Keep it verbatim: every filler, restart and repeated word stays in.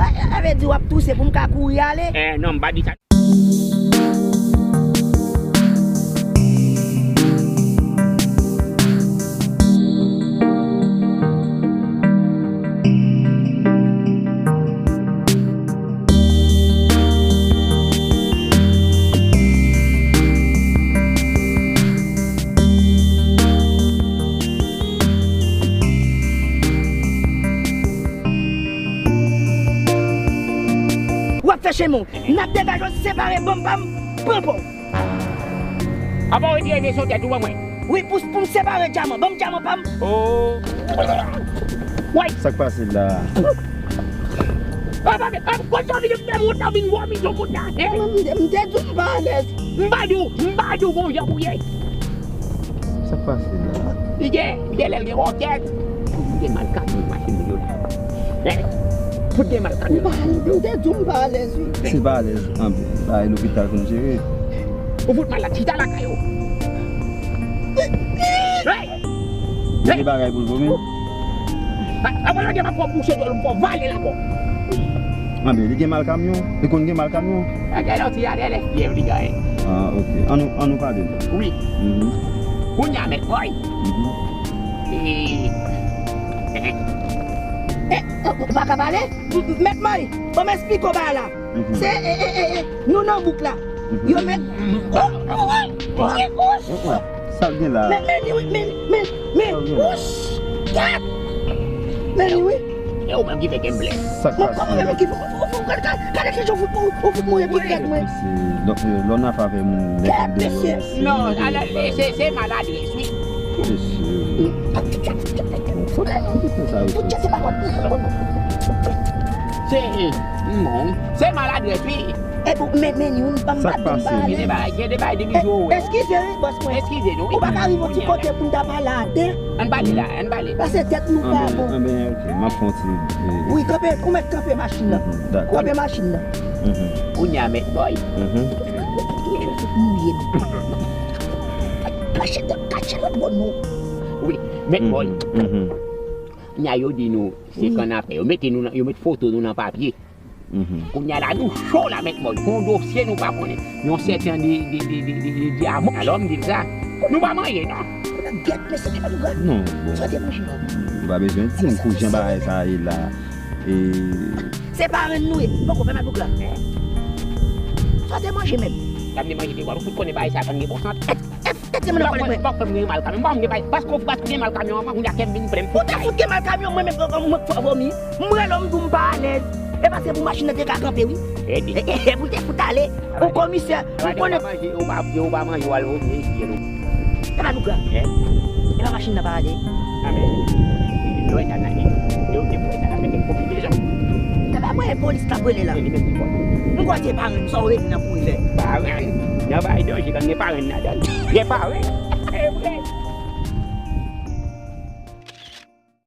Sa vle di w ap touse pou m ka kouri ale? Eh, non, m pa di sa. W ap fè chemen w. N ap degaje w, separe, ban m pa m, pran pa w. Apa w retire men sou tèt ou ban mwen? Wi, pou, pou m separe dyaman. Ban m dyaman pa m. Oh. Woy. Sa k pase la? Ah, pa, ah, konn sa w vin fè m wont la, w vin vòmi sou kout la, hein? Mwen, m te, m te di w m pa alèz. M pa di w, m pa di w gon jan pou ye. Sa k pase la? Li gen, li gen lè l gen wòkèt. Fout gen mal kamyon machin moun yo la. Hein? Fout gen mal kamyon. M pa, m te di w m pa alèz, wi. Si pa alèz, anben, bay lopital pou n jere. Ou fout malad, chita lakay ou. Hey! Gen de bagay pou l vomi. A, a, mwen lage m ap fè w bouche dwèt ou, m fè w vale lakò. Anben, li gen mal kamyon. Li konn gen mal kamyon. Gade yon ti atè lè fyèv li genyen. Ah, ok. Ann nou, ann nou pale la. Wi. Mhm. Kounye a, Mèt Bòy. Mhm. Eh, eh, eh, ou pa ka pale? M, m, Mèt Bòy, ban m esplike w bagay la. Mhm. Se, eh, eh, eh, eh, nou nan bouk la. Mhm. Yo met. Sa l gen la? Men, men, men, men, men, men, wouch! Gad! Men li wi. E ou menm ki fè ke m blè. Sa k pase? Mwen kòman menm ki fè, ou, ou, ou, gad, gad, gade kijan ou fout, ou, ou fout mouye pitit mwen. Mesye, lò, lò n ap avè moun nèg deyò mesye. Non, ala, se, se maladrès, wi. Mesye. Bon, fout, fout sa yo. Se, bon, se maladrès, wi. E pou men, men, youn, ban m bat, ban m bat. Gen de bagay, gen de bagay, de bizou, wi. Eskize, wi, bòs mwen. Eskize nou, wi. Ou pa ka rive yon ti kote pou n ta pale atè? Ann pale la, ann pale. Pase tèt nou pa bon. Anben, ok, m ap fè yon ti, eh, wi, kanpe, ou mèt kanpe machin nan. Mhm, dakò. Kanpe machin nan. Mhm. Kounye a, Mèt Bòy. Mhm. Kache tèt, kache lòt bò nou. Wi, Mèt Bòy. Mhm, mhm. Kounye a, yo di nou, se kannapè. Yo mete nou nan, yo met foto nou nan papye. Mhm. Kounye a la, nou cho la, Mèt Bòy. Gon dosye nou pa konnen. Yon sèten de, de, de dyaman. Alò, m di l sa. Nou pa manje, non. Gèt, mesye, gèt, gèt. Non, bon. Sa te manje, non. Ou pa bezwen di m pou jan bagay sa ye la. E se parenn nou ye. Poko fè madouk la. Sa te manje menm. Sa m te manje, te wè, ou fout konnen bagay sa pa gen bon sant. Tèt se mwen nan pale mwen. Ou pa fè m gen mal kamyon. Ou pa fè m gen mal, paske ou, paske ou gen mal kamyon an, kounye a kè m vin plen. Ou ta fout gen mal kamyon, mwen menm, mwen, mwen, mwen fè w vòmi. M rele w, m di w m pa alèz. E pa se pou machin nan te ka kanpe, wi. E, e, e, e pou l te fout ale. Ou komisè, ou konnen. Ou pa manje, ou pa, ou pa manje, ou al vòmi, e, e, nou. E pa nou gran. E pa machin nan pa ale. Amèn. Lè w ta nan, e, e, ou te pou ta nan, men konbinezon. Taba mwen, polis k ap rele la. E, li menm ki fò. M kwè se parenn, sa w rele nan kouri fè. Parenn. Nan bay danje, kan gen parenn ladan. Gen parenn.